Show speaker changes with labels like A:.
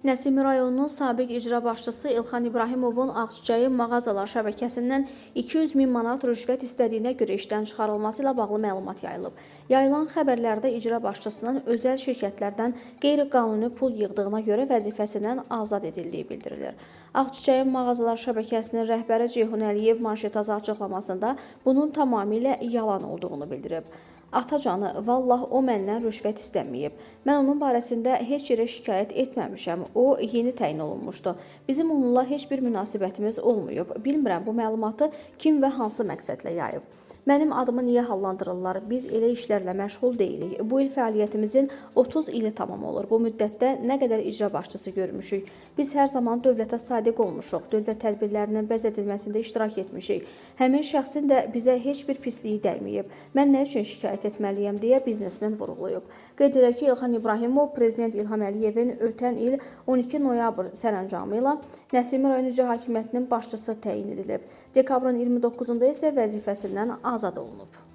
A: Nəsimi rayonunun sabiq icra başçısı İlxan İbrahimovun Ağçiçəyi mağazalar şəbəkəsindən 200 min manat rüşvət istədiyinə görə işdən çıxarılması ilə bağlı məlumat yayılıb. Yayılan xəbərlərdə icra başçısının özəl şirkətlərdən qeyri-qanuni pul yığdığına görə vəzifəsindən azad edildiyi bildirilir. Ağçiçəyi mağazalar şəbəkəsinin rəhbəri Ceyhun Əliyev Manşet AZ açıqlamasında bunun tamamilə yalan olduğunu bildirib. Atacanı, vallah o məndən rüşvət istəməyib. Mən onun barəsində heç yerə şikayət etməmişəm. O yeni təyin olunmuşdu. Bizim onunla heç bir münasibətimiz olmayıb. Bilmirəm bu məlumatı kim və hansı məqsədlə yayıb. Mənim adımı niyə hallandırırlar? Biz elə işlərlə məşğul deyilik. Bu il fəaliyyətimizin 30 ili tamam olur. Bu müddətdə nə qədər icra başçısı görmüşük. Biz hər zaman dövlətə sadiq olmuşuq. Dövlət tədbirlərinin bəzədilməsində iştirak etmişik. Həmin şəxsin də bizə heç bir pisliyi dəyməyib. Mən nə üçün şikayət etməliyəm deyə biznesmen vurğulayıb. Qeyd edək ki, İlxan İbrahimov prezident İlham Əliyevin ötən il 12 noyabr sərəncamı ilə Nəsimi rayon İcra Hakimiyyətinin başçısı təyin edilib. Dekabrın 29-da isə vəzifəsindən azad olunub.